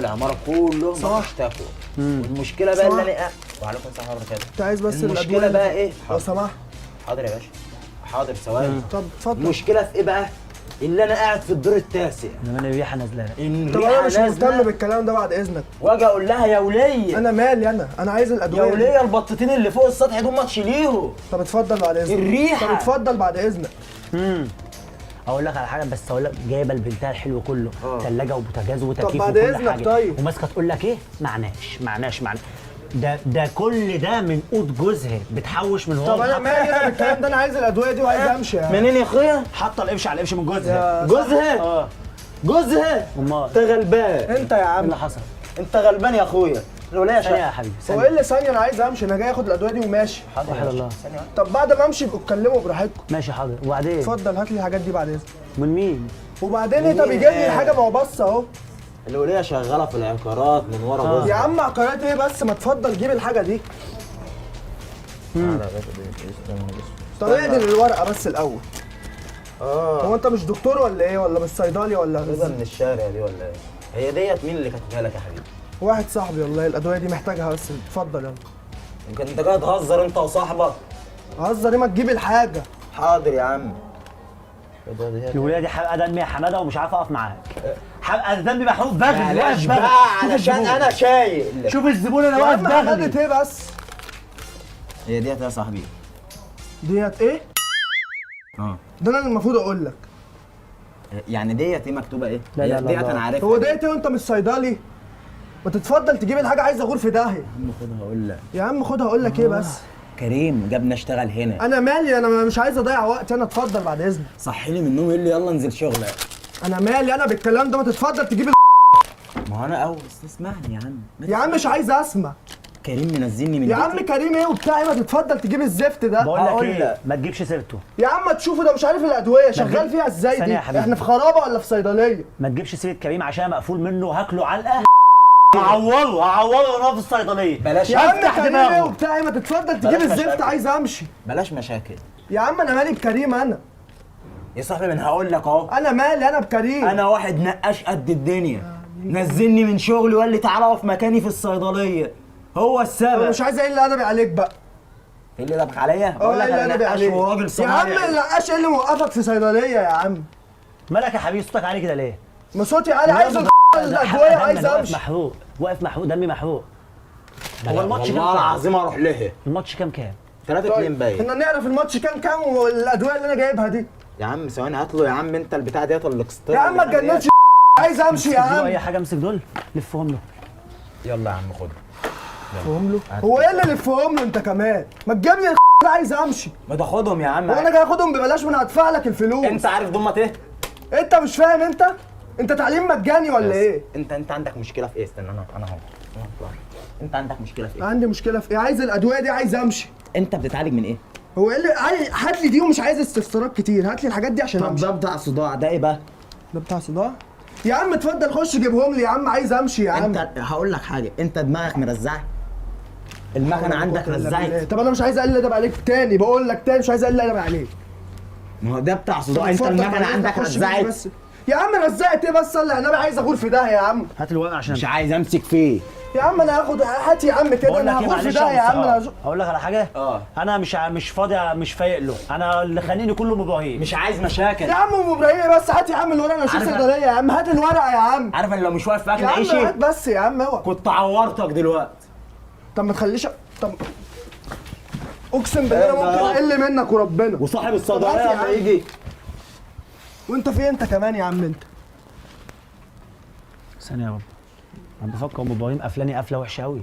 العمارة كلهم صح. اشتكوا. والمشكلة بقى اللي انا، وعليكم السلام ورحمة الله وبركاته. انت عايز بس المشكلة الادوية بقى ايه؟ لو سمحت. حاضر يا باشا، حاضر، ثواني. طب اتفضل. المشكلة في ايه بقى؟ اللي انا قاعد في الدور التاسع، زمان الريحة نازله لك. إن طب انا الريحة مش مهتم نازله، بالكلام ده بعد اذنك. واجي اقول لها يا وليه، انا مالي، انا عايز الادوية يا دي. وليه البطتين اللي فوق السطح دول ما تشيليهم. طب اتفضل بعد اذنك. الريحة. طب اتفضل بعد اذنك. اقول لك على حاجة، بس اقول لك جايبه لبنتها الحلو كله، ثلاجه وبوتاجاز وتكييف بعد وكل إذنك حاجة. طيب. وماسكه تقول لك ايه؟ معناش معناش معناش. ده كل ده من قوت جوزها، بتحوش من هو. طب انا مالي انا بالكلام ده، انا عايز الادوية دي وعايز امشي يعني. منين يا اخويا؟ حاطه القرش على القرش من جوزها. جوزها؟ جوزها؟ امال انت غلبان. انت يا ايه عم اللي حصل؟ انت غلبان يا اخويا. الولاية ثانية يا شقه. حبيبي، هو ثانية. ايه اللي ثانية؟ انا عايز امشي، انا جاي اخد الادوية دي وماشي. حاضر يا وحد باشا. الله. ثانية واحدة. طب بعد ما امشي ابقوا اتكلموا براحتكم. ماشي حاضر. وبعدين اتفضل هات لي الحاجات دي بعد اذنك. من مين؟ وبعدين انت بيجيب لي الحاجة، ما هو بص اهو. الوليه شغالة في العقارات من ورا جوزها. يا عم عقارات ايه بس، ما تفضل جيب الحاجة دي. طب اقدر الورقة بس الاول. هو انت مش دكتور ولا ايه، ولا مش صيدلي ولا كده من الشارع دي ولا ايه؟ هي ديت مين اللي كاتبها لك يا حبيبي؟ واحد صاحبي والله الادوية دي محتاجها، بس اتفضل يلا. يمكن انت جاي تهزر انت وصاحبك. هزر ايه، ما تجيب الحاجة. حاضر يا عم. الوليه دي حرقه دمي يا حمادة ومش عارف اقف معاك. حرقه دمي محروق بغلي، بلاش واقف بغلي. بقى شوف علشان الزبون. انا شايل. شوف الزبون، انا يا واقف عم بغلي. حمادة ايه بس؟ هي ديت يا صاحبي. ديت ايه؟ ده انا اللي المفروض اقول لك. يعني ديت ايه مكتوبة ايه؟ لا لا لا ديت لا. انا عارفها. هو ديت ايه وانت مش صيدلي؟ ما تتفضل تجيب الحاجة، عايز اغور في داهية. يا عم خدها اقول لك. يا عم خدها اقول لك ايه بس؟ كريم جابنا اشتغل هنا. انا مالي، انا مش عايز اضيع وقت انا. اتفضل بعد اذنك. صحيني من النوم يقول لي يلا انزل شغلك. انا مالي انا بالكلام ده، ما تتفضل تجيب ما هو انا اول، اسمعني يا عم. يا عم مش عايز اسمع. كريم منزلني من يا عم كريم ايه وبتاع ايه، ما تتفضل تجيب الزفت ده. بقول لك هقول ايه، لك. ما تجيبش سيرته. يا عم تشوفه ده مش عارف الادوية شغال فيها ازاي ثانية دي. يا حبيبي. احنا في خرابه ولا في صيدلية؟ ما تجيبش سيره كريم عشان مقفول منه، هاكله علقه. هعوره هعوره وانا في الصيدلية. بلاش يا عم افتح كريم ايه دماغه. وبتاع ايه، ما تتفضل تجيب بلاش الزفت، مشاكل. عايز امشي. بلاش مشاكل يا عم انا مالي بكريم انا. يا صاحبي، ما انا هقول لك اهو. انا مالي انا بكريم. انا واحد نقاش قد الدنيا، نزلني من شغلي وقال لي تعالى اقف مكاني في الصيدلية. هو السبب. انا مش عايز اقل ادبي عليك بقى. ايه اللي ادبك عليا؟ بقول لك ايه اللي انا ادبي نقاش عليك وراجل يا عم؟ صنايعي. النقاش ايه اللي موقفك في صيدلية يا عم؟ مالك يا حبيبي صوتك عالي كده ليه؟ ما صوتي عالي، عايز الادوية، عايز واقف امشي. محروق، واقف محروق، دمي محروق. هو الماتش كام والله كام؟ العظيم اروح لها. الماتش كام كام؟ 3-2 باين. احنا نعرف الماتش كام كام والادوية اللي انا جايبها دي. يا عم ثواني، هات له يا عم انت البتاع ديت الاكسترا. يا عم ما تجننش، عايز امشي يا دول عم. اي حاجة، امسك دول لفهم له. يلا يا عم خد. لفهم له؟ هو ايه اللي لفهم له انت كمان؟ ما تجيب لي ده، عايز امشي. ما تاخدهم يا عم. هو انا جاي اخدهم ببلاش؟ ما انا هدفع لك الفلوس. انت عارف ضمت ايه؟ انت مش فاهم؟ انت تعليم مجاني ولا ايه؟ انت عندك مشكلة في ايه؟ استنى انا اهو. انت عندك مشكلة في ايه؟ عندي مشكلة في ايه؟ عايز الادوية دي، عايز امشي. انت بتتعالج من ايه؟ هو ايه اللي هات لي دي، ومش عايز استفسارات كتير، هات لي الحاجات دي عشان طب امشي. ده بتاع صداع، ده ايه بقى؟ ده بتاع صداع؟ يا عم اتفضل خش جيبهم لي يا عم، عايز امشي يا عم. انت هقول لك حاجة، انت دماغك مرزعه؟ المكنه عندك رزعت؟ طب انا مش عايز اقل ادب عليك تاني، بقول لك تاني مش عايز اقل ادب عليك. ما هو ده بتاع صداع، انت اتفضل المكنه بعد إذنك عندك خش جيب رزعت؟ بس. يا عم رزعت ايه بس؟ صلي على النبي، عايز اغور في داهية يا عم. هات الورقة عشان مش عايز امسك فيه. يا عم انا هاخد، هات يا عم كده، بقول انا لك ايه، هغور في معلش داهية يا عم. يا أبو اقول لك على حاجة. انا مش فاضي، مش فايق له، انا اللي خانقني كله ام ابراهيم. مش عايز مشاكل. يا عم ام ابراهيم بس، هات يا عم الورقة، انا اشوف صيدلية يا عم، هات الورقة يا عم. عارف انا لو مش واقف في اكل يا عم عيشي هات بس يا عم اوعى. كنت عورتك دلوقتي. طب ما تخليش، طب اقسم بالله انا ممكن اقل منك وربنا. وصاحب طب هات الصيدلية يا لما عم. يجي. وانت في انت كمان يا عم انت. ثانية يا بابا، انا بفكر ام ابراهيم قفلاني قفله وحشة قوي.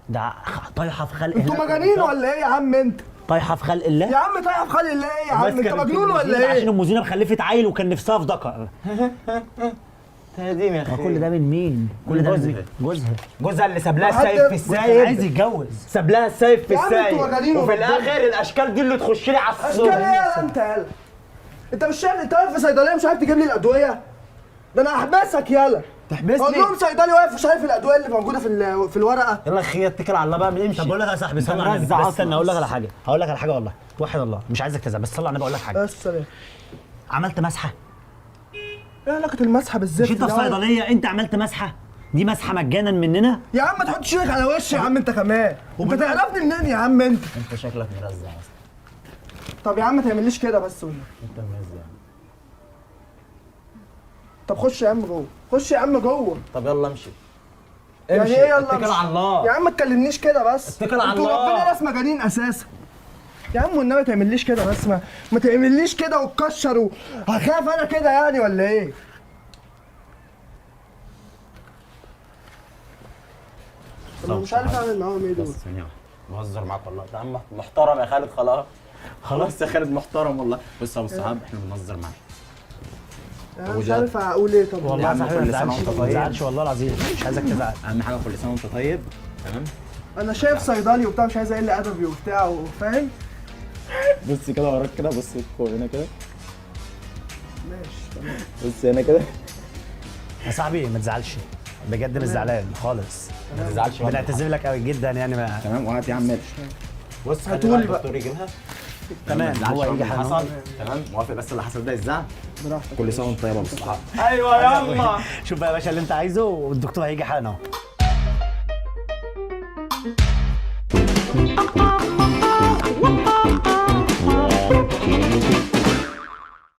ده طايحة في خلق انتوا الله. مجانين ولا ايه يا عم انت؟ طايحة في خلق الله يا عم طايحة في خلق الله ايه يا عم انت؟ ماسكة مجنون بنت ولا المزينة عشان ايه؟ ام زينب خلفت عيل وكان نفسها في ذكر. تهديم يا ما كل ده من مين؟ كل ده من مين؟ جوزها. جوزها اللي ساب لها طب السايب في كان عايز السايب. يتجوز. ساب لها السايب في يا عم انتوا السايب. مجانين وفي وربنا. الاخر الاشكال دي اللي تخش لي على اشكال الصوت. ايه يا انت يالا؟ انت مش شايف انت واقف في صيدلية مش عارف تجيب لي الادوية؟ ده انا هحبسك يالا. تحبسني؟ اقول لهم صيدلي واقف مش عارف الادوية اللي موجودة في الورقة. يلا يا اخي اتكل على الله بقى، امشي. طب بقول لك يا صاحبي، صلي على النبي. مرزع بس أصلاً. استنى اقول لك على حاجة، هقول لك على حاجة والله، وحد الله مش عايزك تزعل، بس صلي على النبي اقول لك حاجة. بس سلام. عملت مسحه؟ ايه علاقة المسحة بالزفت مش انت في ده؟ صيدلية، انت عملت مسحه؟ دي مسحه مجانا مننا. يا عم ما تحطش ايدك على وشي يا عم، انت كمان انت تعرفني منين يا عم انت؟ انت شكلك مرزع اصلا. طب يا عم ما تعمليش كده بس والنبي. انت مرزع. طب خش يا عم جوه، خش يا عم جوه. طب يلا امشي. يعني امشي. ايه يلا اتكل امشي؟ على الله. يا عم ما تكلمنيش كده بس. اتكل على انتوا الله. ربنا ناس مجانين اساسا. يا عم والنبي ما تعمليش كده بس، ما تعمليش كده وتكشر هخاف انا كده يعني ولا ايه؟ انا مش عارف اعمل معاهم ايه دول. بس ثانية واحدة، بهزر معاك والله. ده عم محترم يا خالد. خلاص خلاص يا خالد محترم والله. بص يا ابو الصحاب احنا بنهزر معاك. انا مش عارف اقول ايه. طب والله يا عم يا صاحبي كل ما سنة تزعلش، وانت ما طيب. تزعلش والله العظيم، مش عايزك تزعل. اهم حاجة كل سنة وانت طيب. تمام. انا شايف صيدلي وبتاع، مش عايز اقل ادبي وبتاع، فاهم؟ بص كده وراك كده، بص فوق هنا كده، ماشي تمام. بص هنا كده. يا صاحبي ما تزعلش بجد، مش زعلان خالص. ما تزعلش برضه. بنعتذر لك قوي جدا يعني. ما تمام. وهات يا عم ماشي. بص خلي هاتولي بقى بقى. الدكتور يجيبها. تمام، ما تزعلش هو برضه يجي اللي حالا. حصل. تمام موافق، بس اللي حصل ده الزعل. براحتك. كل سنة وانت طيب يا ابو الصحاب. ايوه يلا. شوف بقى يا باشا اللي انت عايزه، والدكتور هيجي حالا اهو.